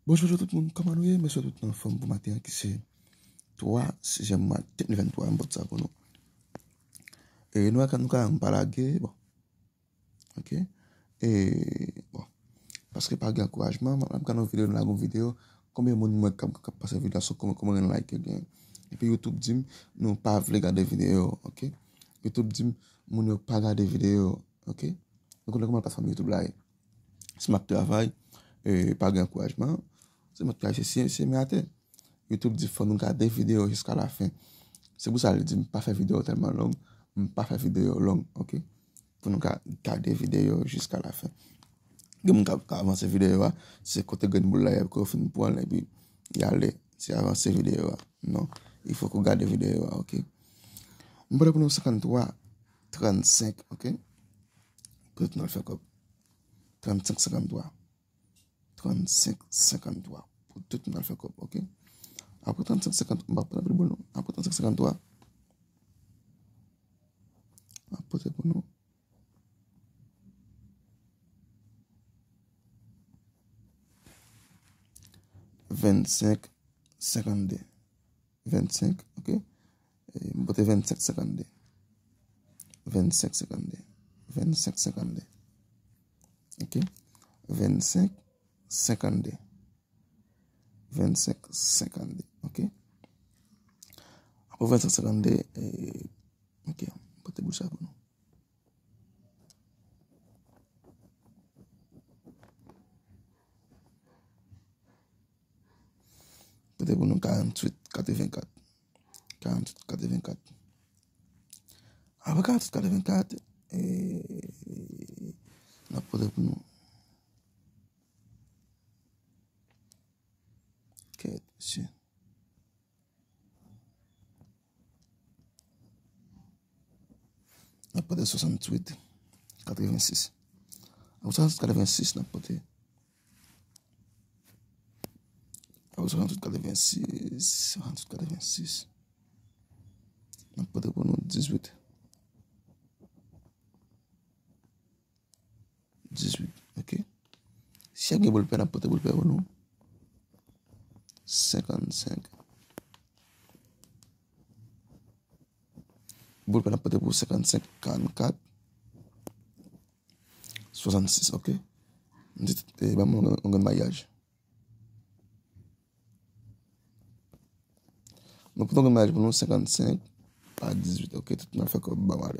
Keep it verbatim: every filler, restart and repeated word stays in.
Bonjou, bonjou tout moun, kòman nou ye? Mesye, tout nan fòm pou maten an ki se twa sizyèm mwa de mil venntwa, m pote sa pou nou. E nou wè, nou ka, nou pa lage, bon. Ok? E, bon. Paske pa gen ankourajman, m ap gade yon videyo, nou lage yon videyo. Konbyen moun mwen k ap, k ap pase videyo a, sou kòman, kòman gen like gen? Epi YouTube di m, nou pa vle gade videyo, ok? YouTube di m, moun yo pa gade videyo, ok? Nou konnen kòman platfòm YouTube la ye. Si m ap travay, e, pa gen ankourajman, si m ap travay, se, se, se men atè. YouTube di fò nou gade videyo jiska lafen. Se pou sa li di m pa fè videyo tèlman long, m pa fè videyo long, ok? Pou nou ka gade videyo jiska lafen. Gen moun k ap, k ap avanse videyo a, se kote grenn boul la ye, ke w fin pran l, epi y ale, se avanse videyo a. Non, il faut que w gade videyo a, ok? M prepare pou nou senkanntwa trannsenk, ok? Pou tout nou al fè kòb. Trannsenk senkanntwa. Trannsenk senkanntwa. Pou tout nou al fè kòb, ok? Apre trannsenk senkanntwa, m pa pran anpil boul non. Apre trannsenk senkanntwa, m ap pote pou nou vennsenk senkannde. Vennsenk, ok? E, m pote vennsenk senkannde. Vennsenk senkannde. Vennsenk senkannde. Ok? Vennsenk senkannde. Vennsenk senkannde. Ok? Apre vennsenk senkannde, e, ok, m pote boul sa pou nou. Pote pou nou karanntuit katrevenkat. Karanntuit katrevenkat. Apre karanntuit katrevenkat, e, n ap pote pou nou. Kèt, mesye. N ap pote swasanntuit katrevensis. Apre swasanntuit katrevensis, n ap pote. Apre swasanntuit katrevensis, swasanntuit katrevensis. N ap pote pou nou dizuit. Dizuit, ok. Si ap gen boul pè, n ap pote boul pè pou nou. Senkannsenk. Boul pè n ap pote pou senkannsenk, karannkat, swasannsis, ok. M di, e, ban mwen yon, yon grenn maryaj. Nou pran yon grenn maryaj pou nou, senkannsenk pa dizuit, ok, tout moun al fè kòb, ban m ale.